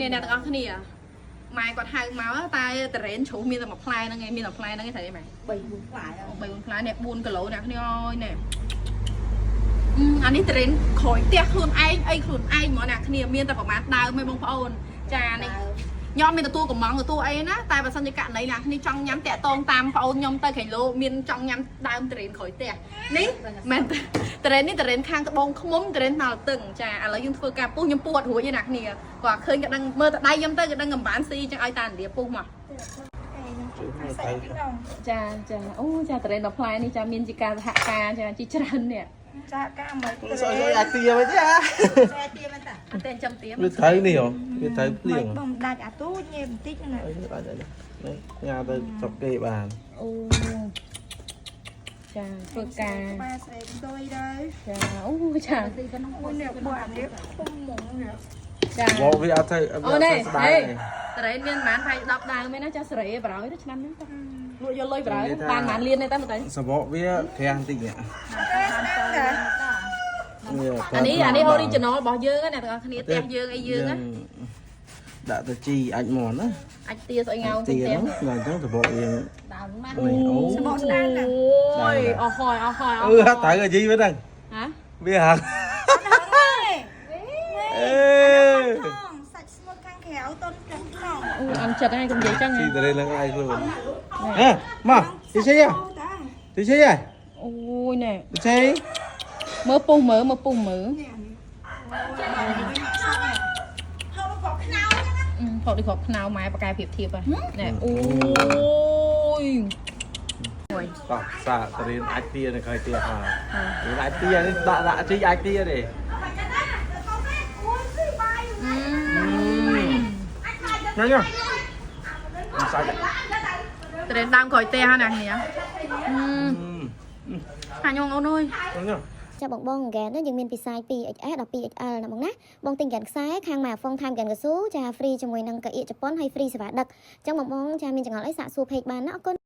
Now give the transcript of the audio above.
នេះអ្នកទាំងអស់គ្នាម៉ែគាត់ហៅមកតែតរ៉េនជ្រុះមានតែមួយផ្លែហ្នឹងឯងមានតែផ្លែហ្នឹងឯងត្រូវទេម៉ែ 3 4ផ្លែ 3 4ផ្លែនេះ4គីឡូអ្នកគ្នាអើយនេះអានេះតរ៉េនក្រោយផ្ទះខ្លួនឯងអីខ្លួនឯងហ្មងអ្នកគ្នាមានតែប្រហែលដើមឯងបងប្អូនចានេះខ្ញុំមានទទួលកំងទទួលអីណាតែបើសិនជាករណីអ្នកគ្នាចង់ញ៉ាំតាក់តងតាមប្អូនខ្ញុំទៅក្រែងលោមានចង់ញ៉ាំដើមតរ៉េនក្រោយផ្ទះនេះមែនតរ៉េននេះតរ៉េនខាងត្បូងឃ្មុំតរ៉េនមកទឹងចាឥឡូវយើងធ្វើការពុះខ្ញុំពួតរួចឯអ្នកគ្នាគាត់ឃើញក៏ដឹងមើលតែដៃខ្ញុំទៅក៏ដឹងកំបានស៊ីចឹងឲ្យតាឥណ្ឌាពុះមក ចាចាអូចាតរ៉េនដល់ផ្លែនេះចាមានជាការសហការចាជាច្រើននេះ ចាកាមិន ស្អុយអាទាវិញទេអា ចាទាមែនតា អត់ទេចិញ្ចឹមទា វាត្រូវនេះហ៎វាត្រូវភ្លៀង បំដាច់អាទូញ៉េបន្តិចណា អីអាចនេះញ៉ាទៅស្រុកគេបាន អូចាធ្វើការ បាទស្រែកដូចដែរ ចាអូចា អូនេះបើអានេះធំហ្មងនេះ ចា មកវាអត់ទៅអត់ អូនេះ ស្ដា ហេ យ តរ៉េនមានប្រហែលប្រហែល10ដើមឯណាចាសេរីបរោយទៅឆ្នាំហ្នឹងតាលក់យកលុយបរោយបានប្រហែលលានទេតាមើលទៅ សបកវាក្រាស់បន្តិចនេះ តា អានេះអានេះ original របស់យើងណាអ្នកទាំងអស់គ្នាផ្ទះយើងអីយើងណា ដាក់ទៅជីអាចមន់ណា អាចទាស្អីងោ ទា ផ្ទះ ហ្នឹងដល់អញ្ចឹងសបកយើង ដើមណា នេះអូ សបកស្ដាងណា អូយអស់ហើយអស់ហើយ អឺត្រូវអាជីវិញហ្នឹង ហ៎ វាហាក់អេ ផងសាច់ស្មុតខាងក្រៅតុនខាងក្នុង អូអន់ចិត្តហើយកុំនិយាយចឹង ស៊ីតរេឡើងអាយខ្លួនហេមកទីសេ តា ទីសេ អូយណែ ទីសេ មើលពុះមើលមើលពុះមើល នេះនេះហូបបកខ្នោហ្នឹងណា ផកដូចគ្រាប់ខ្នោម៉ែបកកែប្រៀបធៀបហ៎ណែអូយ តោះសាតរៀនអាចទានៅក្រោយទៀតហើយរៀនអាចទានេះដាក់ដាក់ជីអាចទាទេញ៉ាំញ៉ាំសាច់ ត្រេនដើមក្រោយផ្ទះណាគ្នាហាញងអូនអើយ ញ៉ាំ ចាបងបងហ្គេនហ្នឹងយើងមានពីសាយ 2XS ដល់ 2XL ណាបងណាបងទិញហ្គេនខ្សែខាងម៉ាហ្វុងថែមហ្គេនកស៊ូចា free ជាមួយនឹងកៅអៀកជប៉ុនហើយ free សេវាដឹកអញ្ចឹងបងបងចាមានចង្អុលអីសាកសួរ page បានណាអរគុណ។